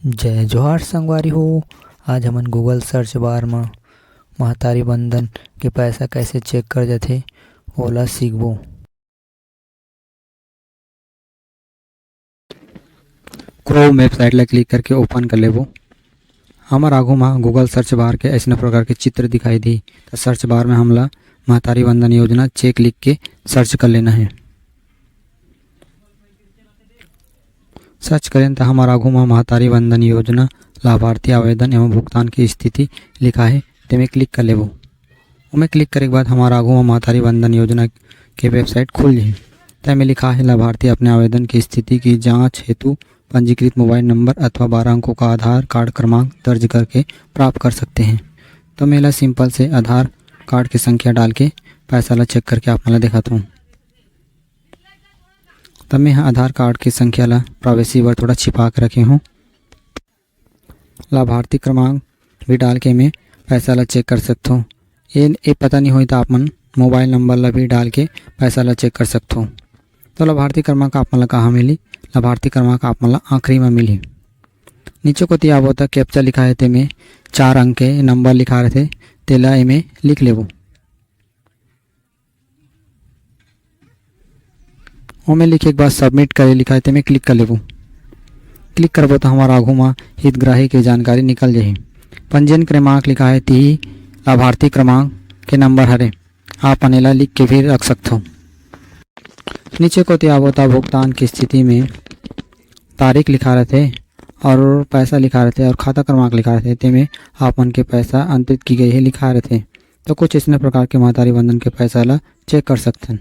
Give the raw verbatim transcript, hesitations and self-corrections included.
जय जोहार संगवारी हो। आज हमन Google search bar म महतारी वंदन के पैसा कैसे check कर जाथे, ओला सीखबो। Chrome website ला click करके open कर लेबो। हमर आगू म Google search bar के अइसने प्रकार के चित्र दिखाई दी। त search bar में हमला महतारी वंदन योजना check लिख के search कर लेना हे। Search करेन त हमर आगू म महतारी वंदन योजना लाभार्थी आवेदन एवं भुगतान की स्थिति लिखा हे, तेमे click कर लेबो। ओमे click करे के बाद हमर आगू म महतारी वंदन योजना के website खुल जही। तेमे लिखा हे, लाभार्थी अपने आवेदन की स्थिति की जांच हेतु पंजीकृत मोबाइल नंबर अथवा बारह अंकों का आधार कार्ड क्रमांक दर्ज करके प्राप्त कर सकते हैं। तो मैं एला simple से आधार कार्ड की संख्या डाल के पैसा ला check करके आप मन ला दिखाता हूँ। तब मैं ह आधार कार्ड की संख्या ला privacy बर थोड़ा छिपा के रखे हूँ। लाभार्थी क्रमांक भी डाल के मैं पैसा ला check कर सकथों। ये, ये पता नहीं होई तो आप मन मोबाइल नंबर ला भी डाल के पैसा ला check कर सकथों। तो लाभार्थी क्रमांक आप मन ला कहाँ मिली? लाभार्थी क्रमांक आप मन ला आखिरी में मिली। नीचे कोती आबो त captcha लिखा है, तेमे चार अंक के नंबर लिखा रहथे, तेला एमे लिख लेबो। ओमे लिखे के बाद submit करे लिखा है, तेमे click कर लेबो। Click करबो त हमार आगू म हितग्राही के जानकारी निकल जाही। पंजीयन क्रमांक लिखा है, तिही लाभार्थी क्रमांक के नंबर हरे। आप मन एला लिख के भी रख सकथो। नीचे कोती आबो त भुगतान की स्थिति में तारीख लिखा रहथे और पैसा लिखा रहथे और खाता क्रमांक लिखा रहथे, तेमे आप मन के पैसा अंतरित की गई है लिखा रहथे। तो कुछ इसने प्रकार के महतारी वंदन के पैसा ला check कर सकथन।